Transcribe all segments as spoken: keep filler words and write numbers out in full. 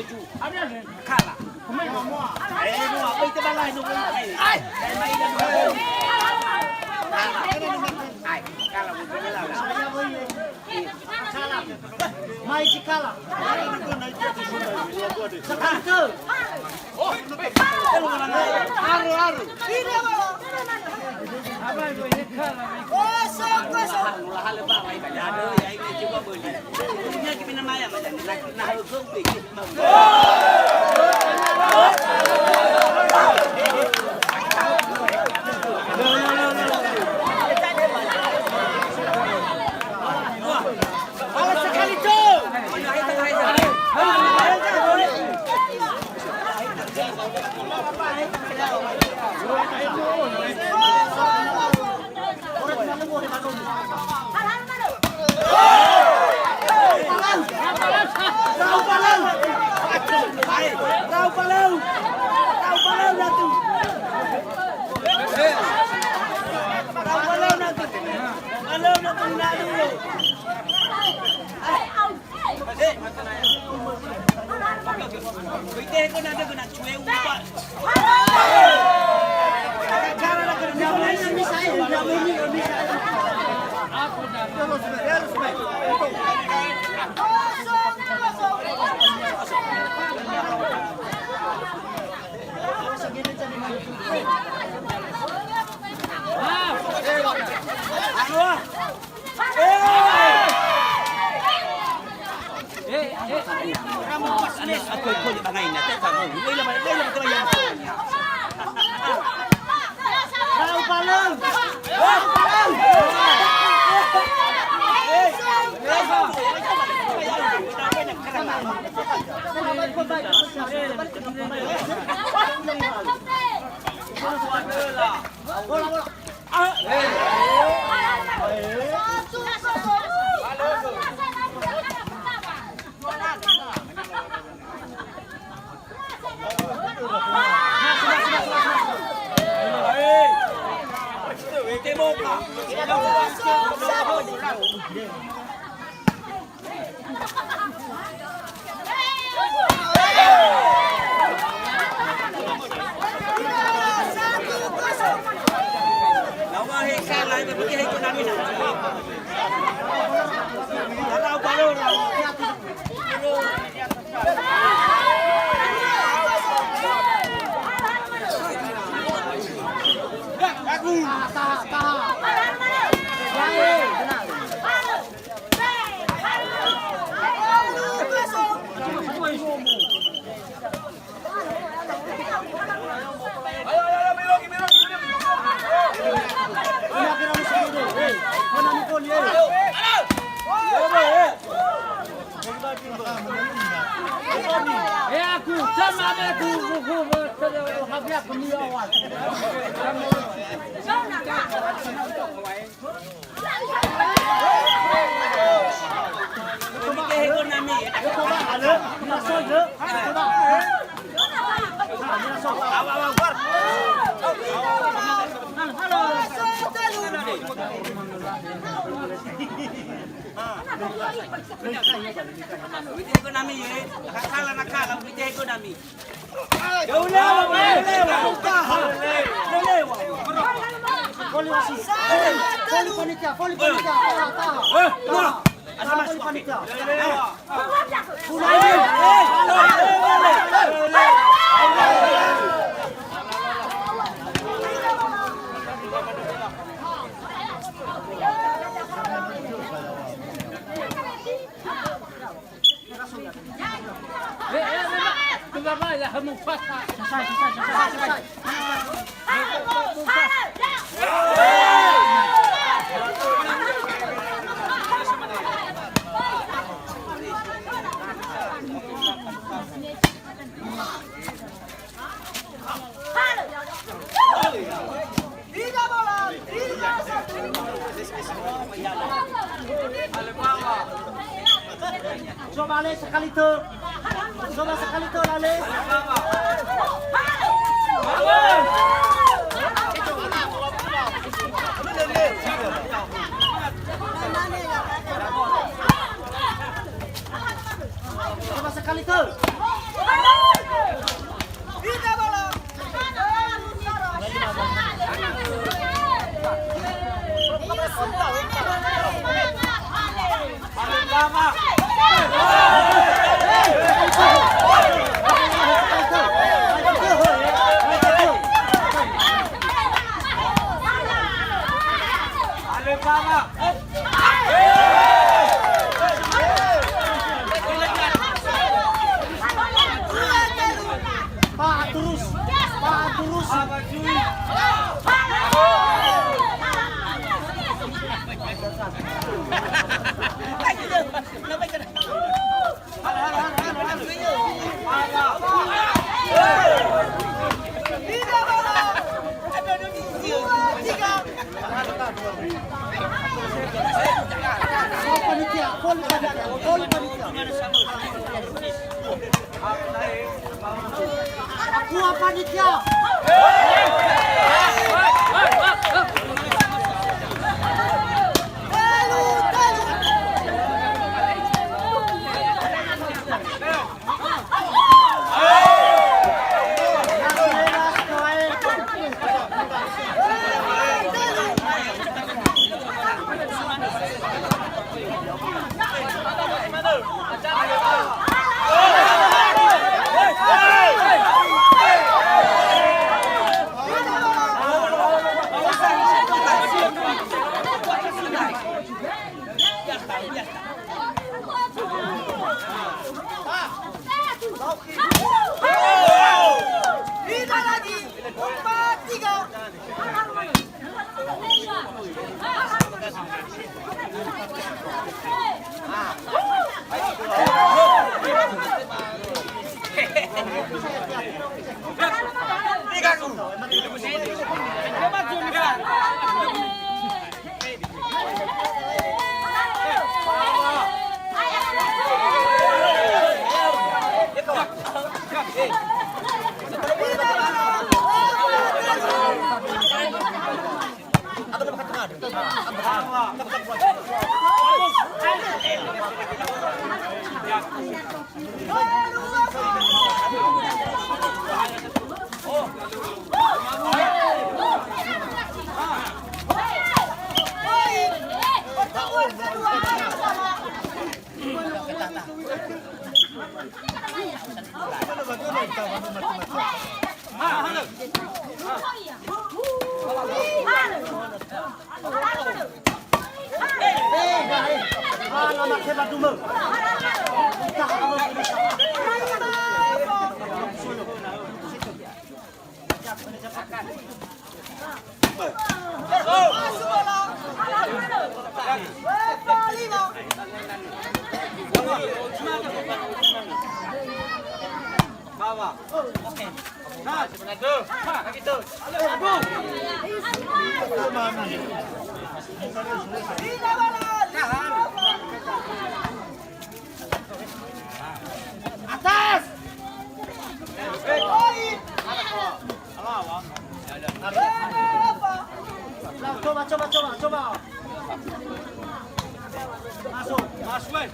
Kala. Eh, no, apa itu balai, no, ai. Ai, mai dah dua. Kala. Ai, kala. Mai, kala. Sakali tö. Aru, aru. Kosong, kosong. Coba, Ale, sekali tö. Coba sekali tö, Ale. Coba sekali tö. Pak, terus. Pak, terus. Panitia, pol panitia, pol panitia. Ketua panitia. Tidak lagi. Empat, tiga. Atas! Coba, coba, coba, coba. Masuk, masuk, eh.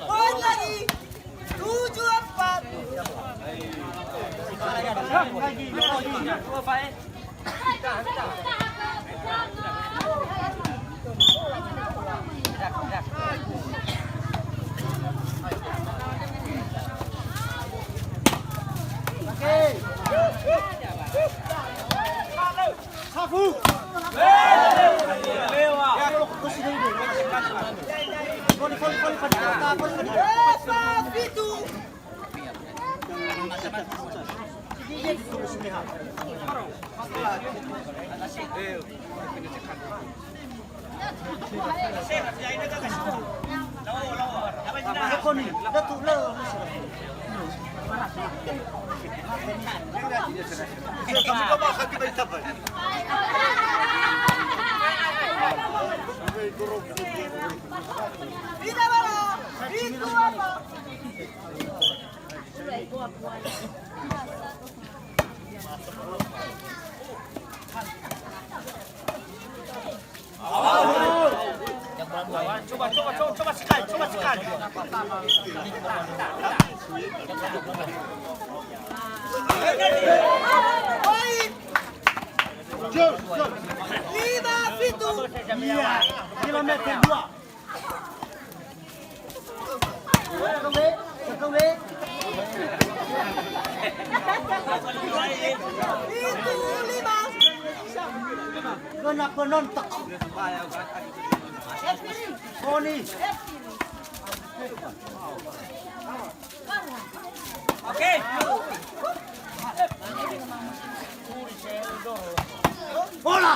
Poin lagi. Tujuh empat. Safu. Voli, voli, voli, voli. Fitu. Coba, coba, coba, coba sekali, coba sekali. Lima fitu. Iya, kilometer dua. Itu lima. Kena penonton. Boni. Oke. Bola.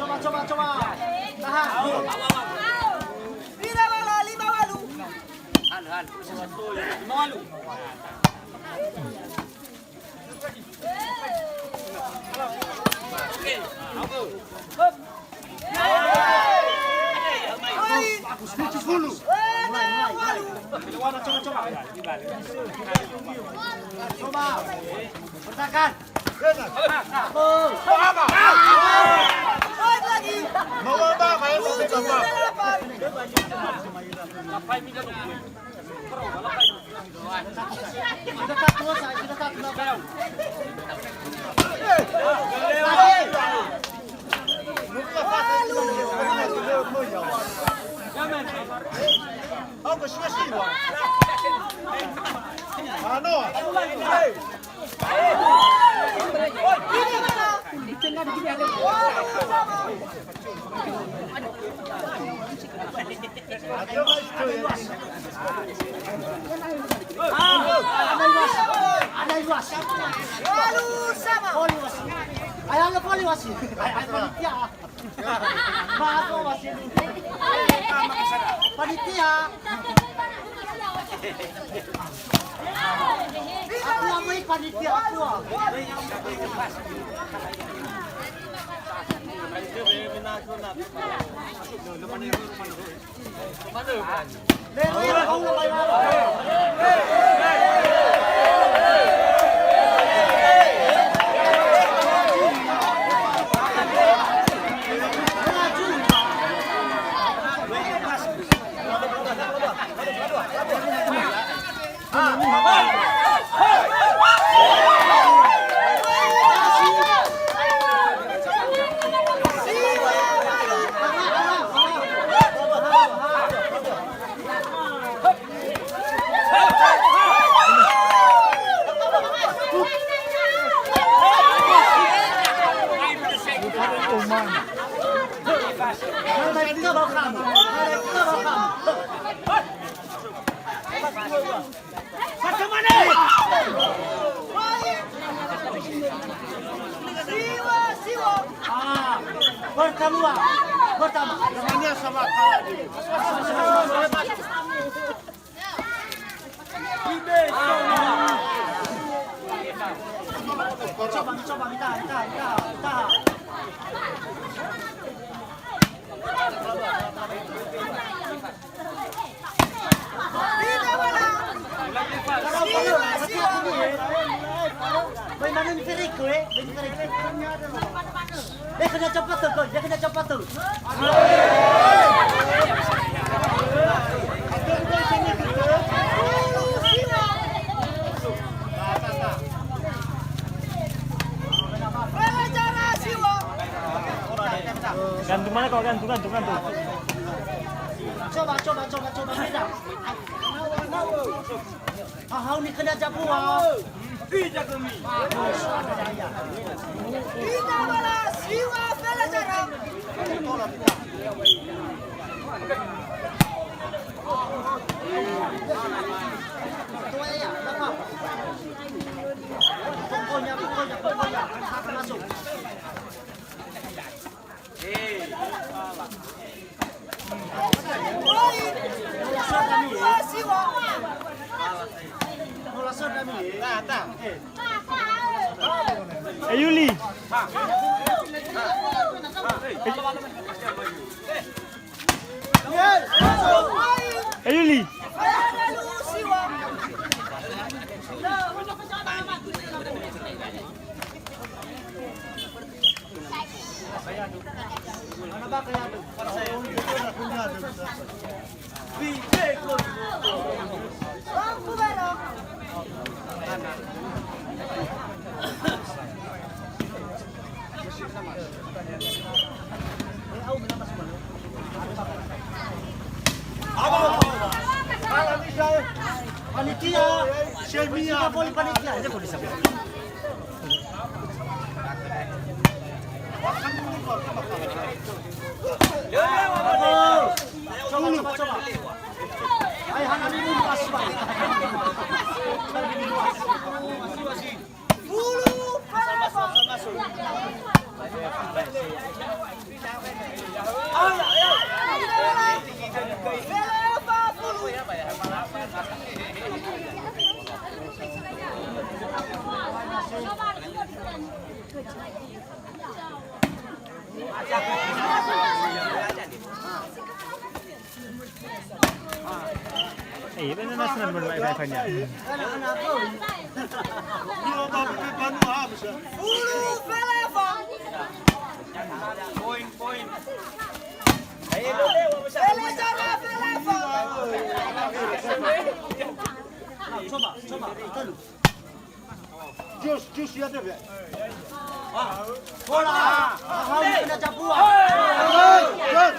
Coba, coba, coba. Tahan. Lima walu. Lima walu. Coba, coba. Coba. Bertahan. Baik lagi. Tujuh delapan. Ada iwas. Ada iwas. Poli wasi. Ayo, ayo, poli wasi. Ayo, ayo, panitia. Maaf, wasi. Panitia. Aku amai panitia, aku. Pertemuan pertama. Namanya sama kalah. Coba, coba, kita, kita, kita, kita. Bai main Feriko, eh? Main Feriko. Dia kena cepat tu, dia kena cepat tu. Gantung mana kau? Gantung, gantung, gantung. Coba, coba, coba, coba, beda. Hahau ni kena jabua. Bagus, ada daya. Kita balas, siwa pelajaran. Pokoknya, pokoknya, pokoknya. Masuk. Eh, Yuli. Eh, Yuli. Eh, benar nasional bermain main banyak. Poin, poin. Coba, coba, coba. Jus, jus ya, Dep, ya. Bola. Aham, kena capua. Jus.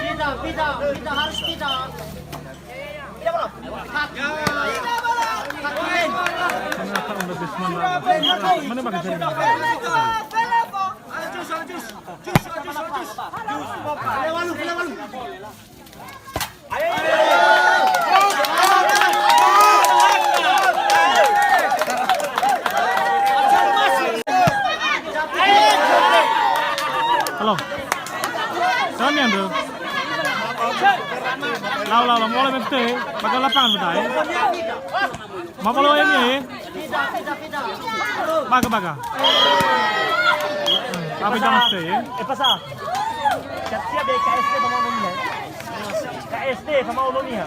Pita, pita, pita, harus pita. Mana Pak Ombudsman? Mana Pak Ombudsman? Halo. Kami, Andrew. Lau, lau, lau, mulai mete, bakal lapangan sudah, ya. Mau kalau ini, ya. Baga, baga. Tapi jangan stay, ya. Eh, pasal. Siap-siap ya, K S D sama Onomia. K S D sama Onomia.